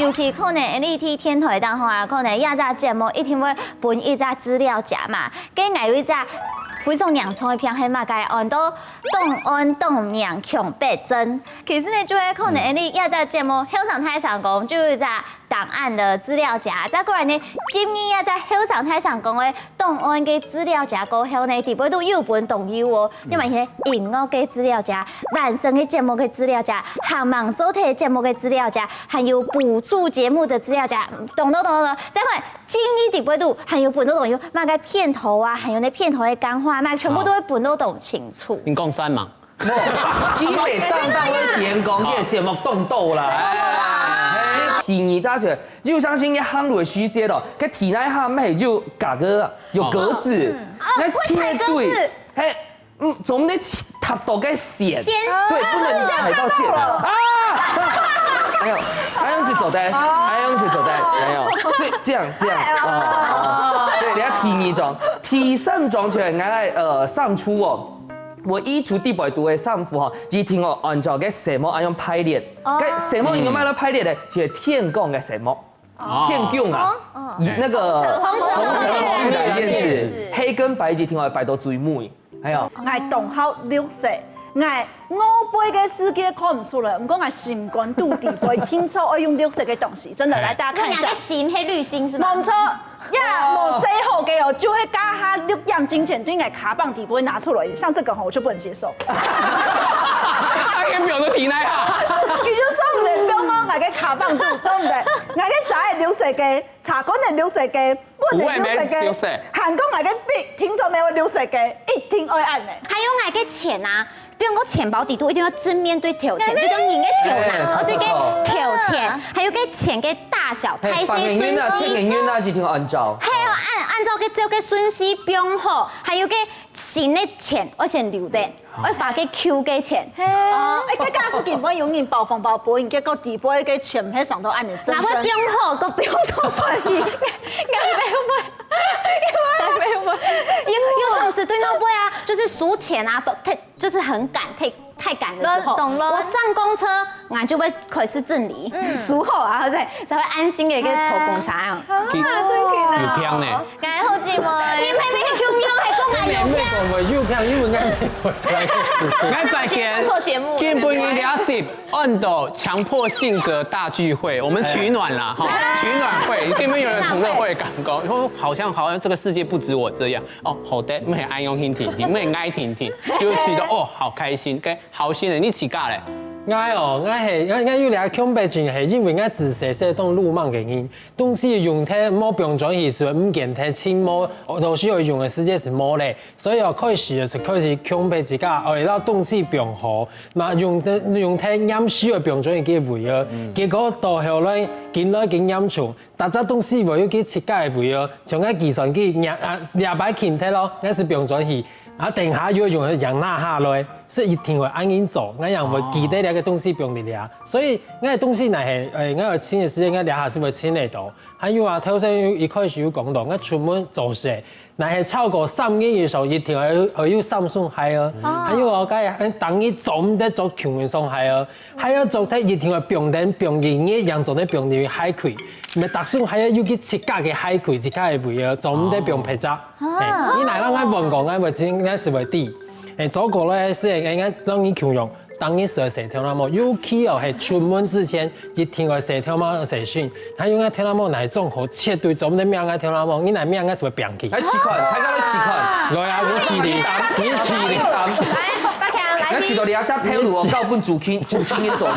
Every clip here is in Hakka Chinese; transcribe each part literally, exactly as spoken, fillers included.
尤其可能𠊎俚去電台當中啊，可能這隻節目一定會分一隻資料夾嘛。該𠊎有一隻非常嚴重个病係麼个？安到檔案檔名強迫症。其實呢，就係可能𠊎俚這隻節目後生大聲公就有一隻檔案个資料夾，再過來呢，今日這隻後生大聲公个檔案个資料夾過後呢，底背肚有分當多哦，因為係音樂个資料夾、完成个節目个資料夾、還吂做忒節目个資料夾，還有補助節目个資料夾，等等等等。再過來，今日底背肚還有分到當多，麼个片頭啊，還有該片頭个講話，麼个全部都會分到當清楚。你講算嗎？無，佢係上當个員工，佢个節目當多啦。哎，第二隻就係，就相信佢行路个時節咯，該地泥下乜係有格格，有格子，該絕對，嘿，嗯，總得踏到該線，線。對，不能踩到線啊！哎呦，恁樣就做得，恁樣就做得，哎呦，所以這樣這樣啊，對，你看第二張，第三張就係𠊎呃上出哦。 𠊎衣櫥底背肚个衫褲吼，一定愛按照該色目恁樣排列。該色目應該愛排列个，就係天光个色目。天光啊，以那個紅橙黃綠藍靛紫，黑跟白一定愛排到最尾。還有，𠊎當好綠色，𠊎外背个世界看毋出來，毋過𠊎心肝肚底背，定著愛用綠色个東西，真的，來大家看一下。那你的心，黑綠心是嗎？無錯。 呀，無洗好个哦，就係加下六點鐘前對𠊎卡棒底背拿出來，像這個吼，我就不能接受。他連表都提來啊！佢就做毋得放哦，𠊎个卡棒肚做毋得，𠊎个遮个綠色个，茶罐个綠色个，碗个綠色个，還過𠊎个筆，聽說沒有綠色个，一定愛恁呢。還有𠊎个錢啊， 比如講錢包底肚一定要正面對頭前，就像人个頭那，哦，對个頭前，還有个錢个大小，嘿，排列順序，放个圓啊，切个圓啊，一定要按照。嘿，要按，按照个這个順序放好，還有个新个錢愛先留等，愛花个舊个錢。哦，哎，這假使今晡有人包紅包分你，結果底背个錢係上到恁呢，那會放好，个放到分你，該會，該會，有有上司對那背啊，就是收錢啊，都太 就是很趕，太太趕的時候，懂了。我上公車，俺就會開始整理，收好啊，才才會安心的一個坐公車啊。啊，真的啊。有病呢。該好姊妹，你妹妹有病，還講俺有病。妹妹講我有病，因為俺沒有在。俺在先做節目，今晡日聊十，按到強迫性格大聚會，我們取暖啦，哈，取暖會，有沒有人同樂會感覺？然後好像好像這個世界不止我這樣。 哦，好得，毋係恁樣興婷婷，毋係𠊎婷婷，就試著哦，好開心，該好心的，你自家咧？𠊎哦，𠊎係，𠊎，𠊎有這強迫症，係因為𠊎自細細當魯莽个人，東西用忒無放轉去，係毋見忒，盡無，到時候用个時間係無咧，所以哦，開始就係開始強迫自家，哦，愛摎東西放好，嘛用忒，用忒黏時愛放轉去个位啊，結果到後來，緊來緊嚴重。 逐隻東西會有佢自家个位哦，像該計算機，這啊這擺輕忒咯，該係放轉去，啊等下又用个樣拿下來，所以一定會恁樣做，𠊎樣會記得這個東西放佇這。所以𠊎个東西若係，誒，𠊎有清个時間，𠊎這下係會清得到。還有啊，頭先有一開始有講到，𠊎出門做事，若係超過三日以上，一定會有，會有三雙鞋哦。還有哦，該當日做毋得著共樣雙鞋哦。 還愛著忒一定愛放等放一日，正做得放入鞋櫃。毋係逐雙還愛有佢自家个鞋櫃、自家个位啊，做毋得放別隻。嘿，你若摎𠊎問過，𠊎會知，𠊎係會知。嘿，做過咧，係應該摎你共樣，當日係愛洗頭那毛，尤其哦，係出門之前一定愛洗頭毛洗身。還有𠊎頭那毛若係種好，絕對做毋得摸𠊎頭那毛，你若摸𠊎係會扁去。來試看，大家來試看。來啊，你試你，你試你。來，大家來，你試到你這隻頭路哦，交分主持，主持人做好。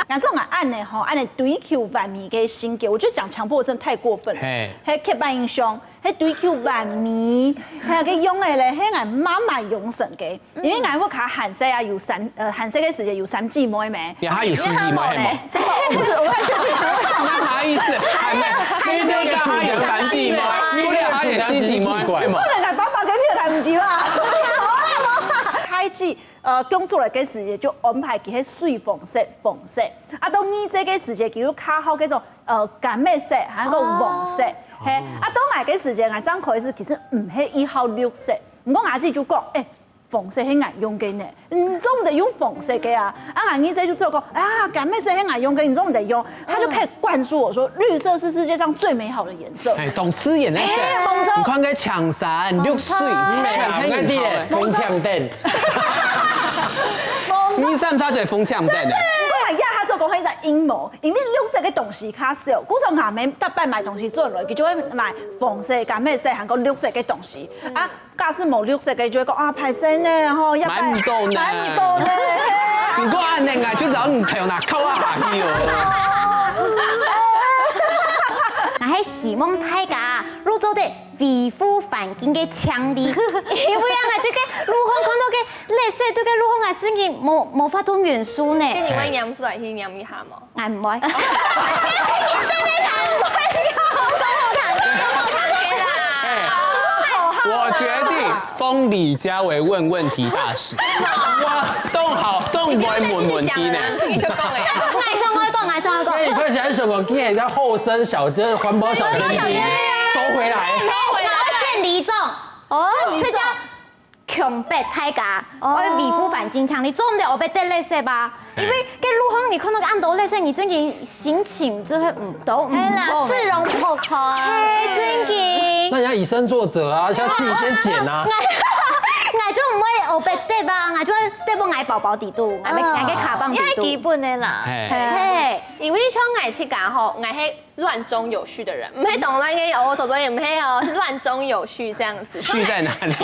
那這種啊，恁呢吼，恁呢追求完美个性格，我覺得講強迫症太過分了。嘿。係刻板印象，係追求完美，還有个樣个咧，係俺媽媽養成个。因為俺屋下還細啊，有三，呃，還細个時節有三姊妹咩？你還有四姊妹係無？這個我不是，我不太確定。那啥意思？還細，還細个還有三姊妹，不然還有四姊妹，係無？不能講爸爸跟你講毋對啦。開始 呃，工作來个時節就安排佢係水紅色、紅色。啊，到二姐个時節，佢又較好該種，呃，柑仔色，還有個黃色。哦。嘿，啊，到𠊎个時節，𠊎正開始其實毋係一號綠色。毋過𠊎自己就講，欸，紅色係𠊎用个呢，你做毋得用紅色个啊。啊，𠊎二姐就知道講，啊，柑仔色係𠊎用个，你做毋得用。他就開始灌輸我說，綠色是世界上最美好的顏色。哎，當刺眼个色。哎，無錯。你看該青山、綠水，青山，紅青燈。你三叉嘴紅青燈呢？毋過𠊎也他做講係一隻陰謀，因為綠色个東西較少，故所𠊎每逐擺買東西轉來，佢就會買紅色、柑仔色，還有綠色个東西啊。 假使無綠色个，就會講啊，歹勢呢，吼，也買毋到呢。買毋到呢。毋過恁呢，𠊎就摎你頭那敲啊下去哦。𠊎係希望大家愛做得維護環境个淨俐，因為啊，𠊎對該路項看到該垃圾，對該路項个事情無無法度忍受呢。該你會拈出來去拈一下無？ 𠊎毋會。講好聽，講好聽个啦。哎，我決定封李佳為問問題大使。哇，當好，當會問問題呢。自己就講哎。𠊎想愛講，𠊎想愛講。那你看起來什麼？你也叫後生小，就是環保小尖兵，收回來。哎，我要獻禮種。哦，是叫 強迫大家，哦。愛維護環境，淨俐，做毋得烏白擲垃圾吧？因為該路項你看到恁多垃圾，你真經心情就會毋都毋好。係啦，市容不好看。係，真經。那你要以身作則啊，要自己先撿啊。𠊎，𠊎就毋會烏白擲吧，𠊎就會擲分𠊎包包底肚，𠊎个，𠊎个卡棒底肚。這係基本个啦。係。係。因為像𠊎自家吼，𠊎係 亂中有序的人，毋係當亂个哦，走走也毋係哦，是亂中有序這樣子。序在哪裡？亂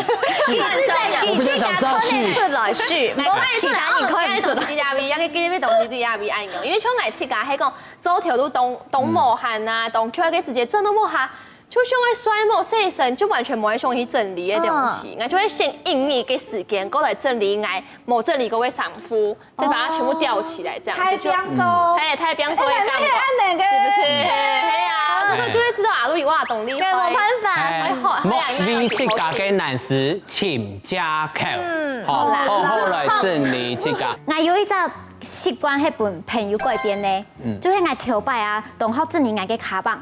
中有序。我比較想知道序。出來序，無，其他你可以出來。該東西在哪位，該東西在哪位恁樣。因為像𠊎自家係講，做頭路當當無閒啊，當𤸁个時間轉到屋下，就想愛睡目洗身，就完全無愛想去整理个東西，𠊎就會先用一个時間過來整理𠊎無整理過个衫褲。 再把它全部吊起來，這樣子就，大放送。哎，大放送的感覺，哎，那個按呢个。是不是？哎呀，那時候就會知道啊，路易哇，動力，對，沒辦法。哎，好，好呀，莫為自家个難事尋藉口，嗯，好，好啦。好好來整理自家。𠊎有一隻習慣係分朋友改變个，嗯。就係𠊎頭擺啊，同學整理𠊎个卡棒。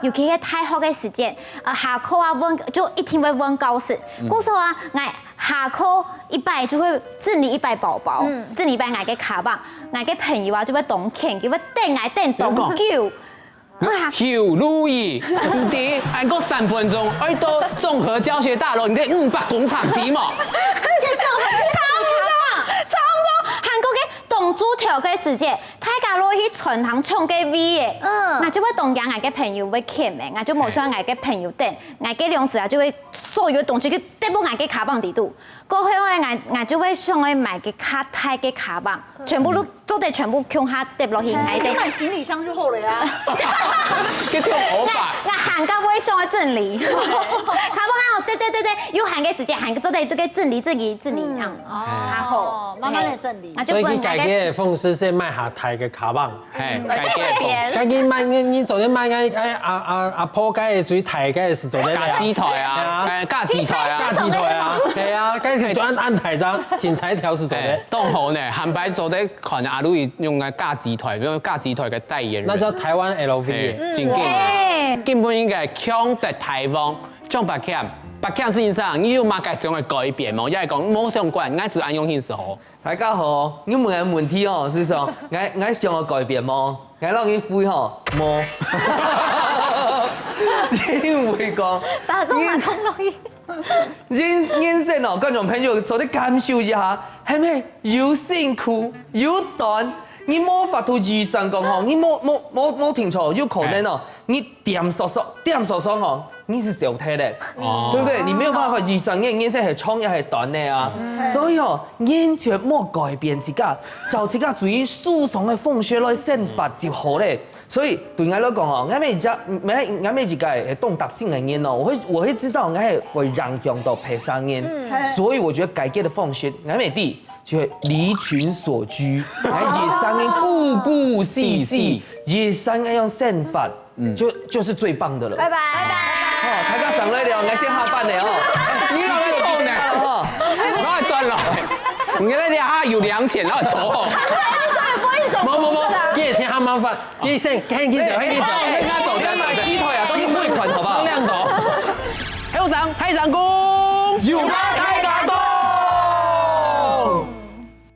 尤其係大學个時節，呃，下課啊，換，就一定會換教室。故所啊，𠊎下課一擺就會整理一擺包包，整理一擺𠊎个卡棒，𠊎个朋友啊就會當譴，佢會等𠊎等當久。啊，邱路易，毋知，恁過三分鐘，愛到綜合教學大樓，你在五百公尺，知無？差不多，差不多，還過个當晝頭个時節， 大家落去餐廳搶个位仔，嗯。𠊎就會當驚𠊎个朋友會譴个，𠊎就無像𠊎个朋友等，𠊎个零食啊就會所有東西去擲分𠊎个卡棒底肚。過後欸，𠊎，𠊎就會想愛買个較大个卡棒，全部都做得全部共下擲落去，𠊎等。你買行李箱就好了呀。該忒好吧？𠊎，𠊎還較會想愛整理。卡棒啊，對對對對，有閒个時間還做得這個整理整理整理這樣，哦，較好。慢慢的整理。 啊，就分大家，所以佢家己个方式係買較大个卡棒。嘿，家己个方式。家己買，你，你昨天買个，哎，阿，阿，阿婆个最大个係昨天个啊。家己台啊，哎，家己台啊。家己台啊，係啊，該个就恁，恁大張，真大條係昨天。哎，當好呢，下擺做得看阿路易用个家己台，用家己台个代言人。那叫台灣L V。哎，真經。哎。根本應該強得台灣，像白camp，白camp先生，你有麼个想愛改變無？也係講無相關，𠊎係恁樣形式好。 大家好，你問个問題哦，係說，𠊎，𠊎想愛改變無？𠊎摎你回吼，無。因為講，把中文通落去。人，人生哦，觀眾朋友做得感受一下，係毋係又辛苦又短？你無法度預算講吼，你無，無，無，無定著，有可能哦，你點索索，點索索吼， 你係走忒了，哦。對不對？你沒有辦法預算，你，你這係長也係短的啊。所以哦，完全莫改變自家，照自家最舒爽的方式來生活就好了。所以對𠊎來講哦，𠊎每一隻，每，𠊎每一個係懂得性的人哦，我會，我會知道𠊎係會影響到別儕人。所以我覺得改變的方式，𠊎每地就會離群索居，𠊎一生人孤孤栖栖，一生人用生活。 嗯。就，就是最棒的了。拜拜。哦，大家轉來了，𠊎先下班了哦。哎，你又來偷呢？哈。哪會轉來？你來這下有零錢，哪會偷？無，無，無，你也先下麻煩，你先，趕緊走，趕緊走。哎，哎，哎，你買西頭呀，都是匯款，好不好？兩斗。後生，太上公。有嗎？